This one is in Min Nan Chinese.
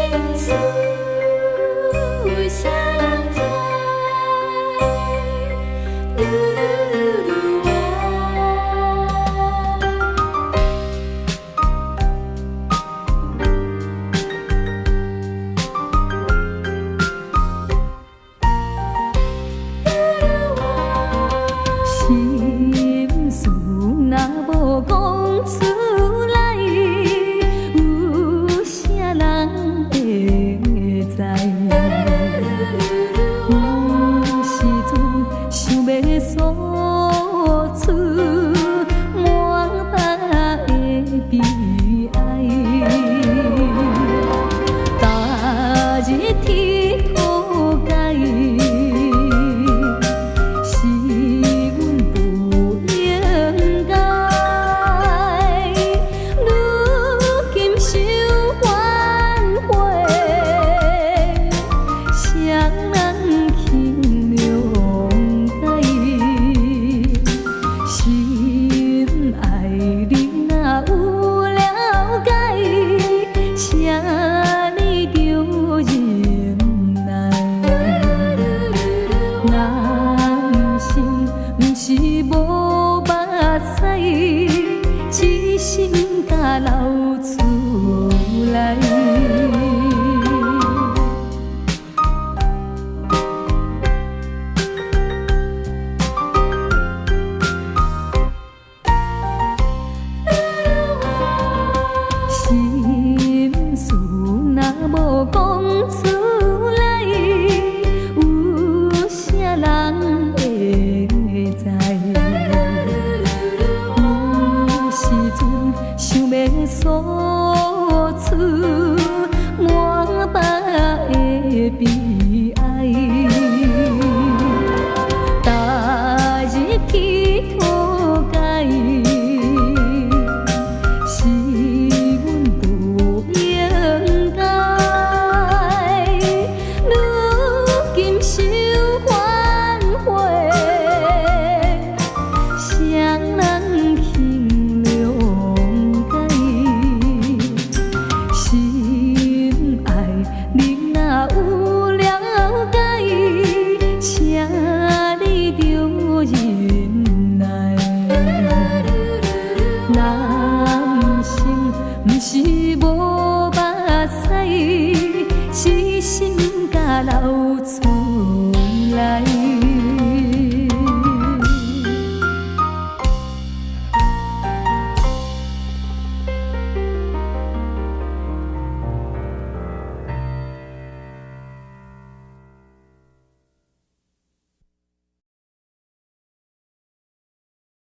事啥人知？噜噜噜噜啊。心事若無講出來，有啥人會知？有時陣想欲訴出滿腹的悲哀，逐日鐵塗改。是阮不應該，如今想反悔，誰人去諒解？心愛你若有了解，請你著忍耐。人生毋是無目屎，痴心共流出來。心事若無講出來，有啥人會知？有時陣想欲訴出滿腹的悲哀，逐日鐵塗改。是阮不應該，如今想反悔，誰人去諒解？心愛你若有了解，請你著忍耐。人生毋是無